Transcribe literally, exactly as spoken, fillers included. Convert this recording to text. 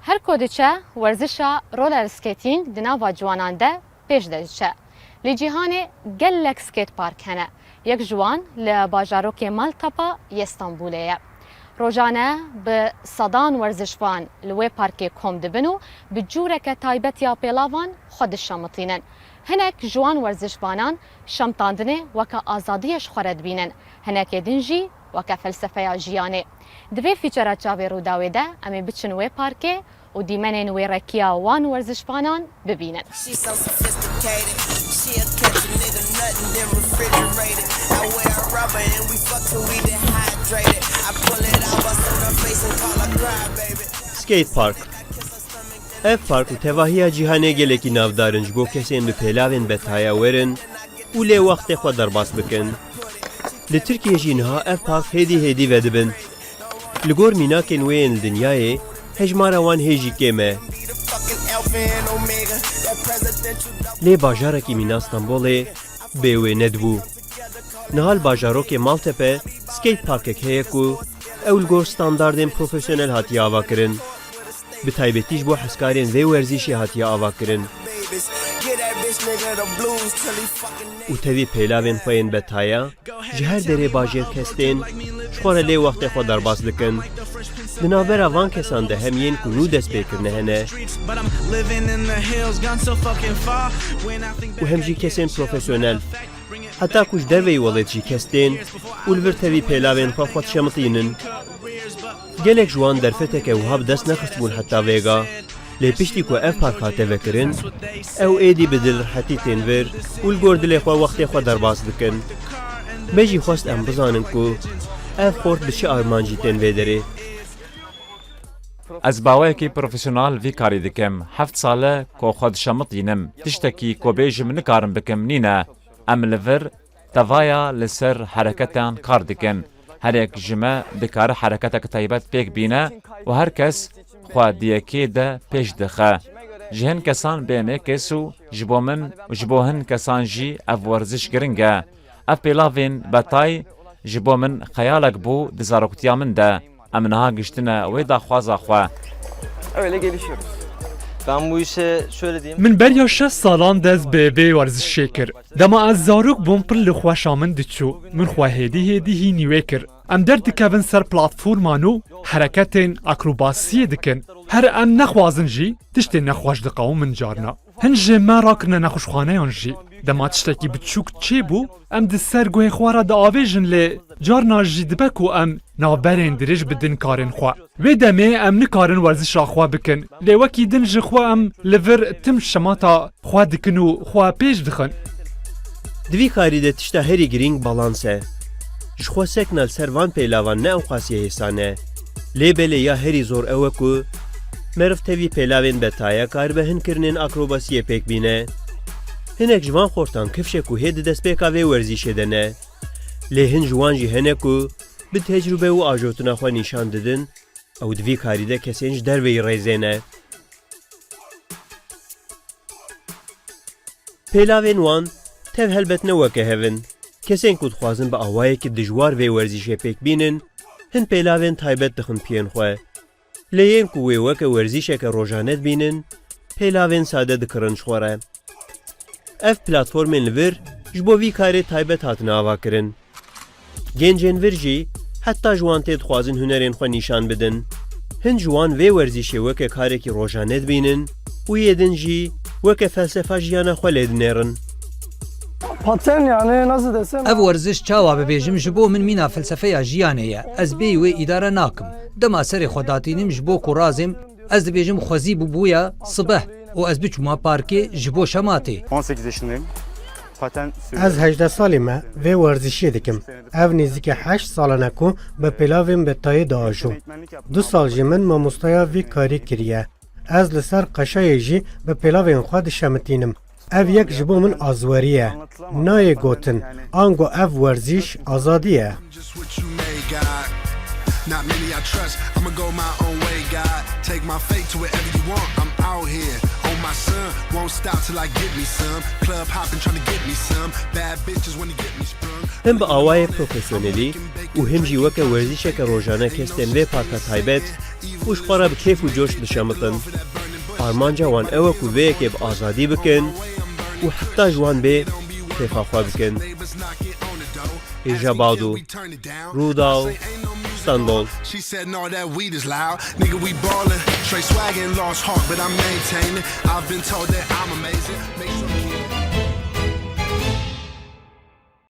Her ku diçe, werzişa roller skating di nava ciwanan de pêş de diçe. Li cîhanê gelek skate park hene. Yek ji wan li bajarokê Maltepe yê Stenbolê ye. Rojane bi sedan werzişvan li wê parkê kom dibin û bi cûreke taybet ya pêlavan xwe dişemitînin. Hinek ji wan werzişvanan şemtandinê weke azadiyê ji xwe re dibînin, hinekê din jî weke felsefeya jiyanê. Di vê fîçera çavê Rûdawê de em ê biçin wê parkê û dîmenên wêrekiya wan werzişvanan bibînin. She so sophisticated. She'll catch a nigga nuttin', then refrigerate it. I wear a rubber and we fuck till we dehydrated. I pull it out, bust on her face and call her cry baby. Skate Park. Ev park li tevahiya cîhanê gelekî navdar in ji bo kesên bi pêlavên betaya werin û lê wextê xwe derbas bikin. Li Tirkiyê jî niha ev park hêdî hêdî vedibin. Li gor mînakên wê yên li dinyayê, hejmara wan hê jî kêm e. Lê bajarekî mîna Stenbolê bê wê nedibû. Niha li bajarokê Maltepe skate parkek heye ku ew li gor standardên profesyonel hatiye avakirin. Bi taybetî ji bo hezkarên vê werzîşê hatiye avakirin. Û tevî pêlavên xwe yên betaya ji her derê bajêr kes tên ji xwe re lê wextê xwe derbas dikin. Di navbera van kesan de hem yên ku nû dest pê kirine hene û hem jî kesên profesyonel. Heta ku ji derveyî welêt jî kes tên û li vir tevî pêlavên xwe xwe dişemitînin. Gelek ji wan derfeteke wiha bi dest nexistibûn heta vêga. Lê piştî ku ev park hate vekirin, ew êdî bi dilrehetî tên vir û li gor dilê xwe wextê xwe derbas dikin. Me jî xwest em bizanin ku ev xort bi çi armancî tên vê derê. Ez bi awayekî profesyonel vî karî dikim. Heft sal e ku xwe dişemitînim. Tiştekî ku bêjim nikarim bikim nîne. Em li vir tevaya li ser hereketan kar dikin. Her yek ji me dikare hereketek taybet pêk bîne û her kes xwe di yekê de pêş dixe. Ji hin kesan bê mêkês û ji bo min û ji bo hin kesan jî ev werziş giring e. Ev pêlavên betay ji bo min xeyalek bû di zaroktiya min de. Em niha giştine wê daxwaza xwe. Öyle gelişiyoruz. Ben bu işe şöyle diyeyim. Min beriya şeş salan dest bi vê werzişê kir. Dema ez zarok bûm, pir li xweşa min diçû. Min xwe hêdî hêdî hînî wê kir. Em derdikevin ser platforman û hereketên akrobasiyê dikin. Her em nexwazin jî tiştê nexweş diqewimin carna. Hin ji me rakirine nexweşxaneyan jî. Dema tiştekî biçûk çêbû, em di ser guhê xwe re diavêjin, lê carna jî dibe ku em navberên dirêj bidin karên xwe. Wê demê em nikarin werzişa xwe bikin, lê wekî din ji xwe em li vir tim şemata xwe dikin û xwe pêş dixin. Di vî karî de tişta herî girîng balans e. Ji xwe sekna li ser van pêlavan ne ewqas yê hêsan e. Lê belê ya herî zor ew e ku meriv tevî pêlavên betaya karibe hin kirinên akrobasiyê pêk bîne. Hinek ji van xortan kifşe ku hê di destpêka vê werzîşê de ne. Lê hin ji wan jî hene ku bi tecrûbe û ajotina xwe nîşan didin, ew di vî karî de kesên ji derveyî rêzê ne. Pêlavên wan tev helbet ne weke hev in. Kesên ku dixwazin bi awayekî dijwar vê werzîşê pêk bînin, hin pêlavên taybet dixin piyên xwe. Lê yên ku wê weke werzîşeke rojane dibînin, pêlavên sade dikirin ji xwe re. Ev platformên li vir ji bo vî karê taybet hatine avakirin. Gencên vir jî heta ji wan tê dixwazin hunerên xwe nîşan bidin. Hin ji wan vê werzîşê weke karekî rojane dibînin û yê din jî weke felsefa jiyana xwe lê dinêrin. Paten yani nasıl desem? Ev werziş, çawa bibêjim, ji bo min mîna felsefeya jiyanê ye. Ez bêyî wê îdare nakim. Dema serê xwe datînim ji bo ku razêm, ez dibêjim xwezî bûbûya sibeh û ez biçûma parkê ji bo şematê. On sekiz yaşındayım. Paten sürüyorum. Ez hejdeh salî me vê werzîşê dikim. Ev nêzîkî heşt salan e ku bi pêlavên betayê diajo. Du sal jî min mamostaya vî karî kiriye. Ez li ser qeşayê jî bi pêlavên xwe dişemitînim. Ev yek ji bo min azwerî ye. Nayê gotin, ango ev werzîş azadî ye. Just what you made, God. Not many I trust, I'ma go my own way, God. Take my fate to wherever you want, I'm out here on my son. Won't stop till I get me some. Club hopping, tryna get me some. Bad bitches wanna get me sprung. Him bi awayê profesyonelî û him jî weke werzîşeke rojane kes tên vê parka taybet, û ji xwe re bi kêf û coş dişemitin. Armanca wan ew e ku vê yekê bi azadî bikin û heta ji wan bê kêfa xwe bikin. Hêja Bado, Rûdaw, Stenbol. She said, no, that weed is loud. Nigga, we ballin'. Straight swag and lost hawk, but I'm maintaining. I've been told that I'm amazing. Make sure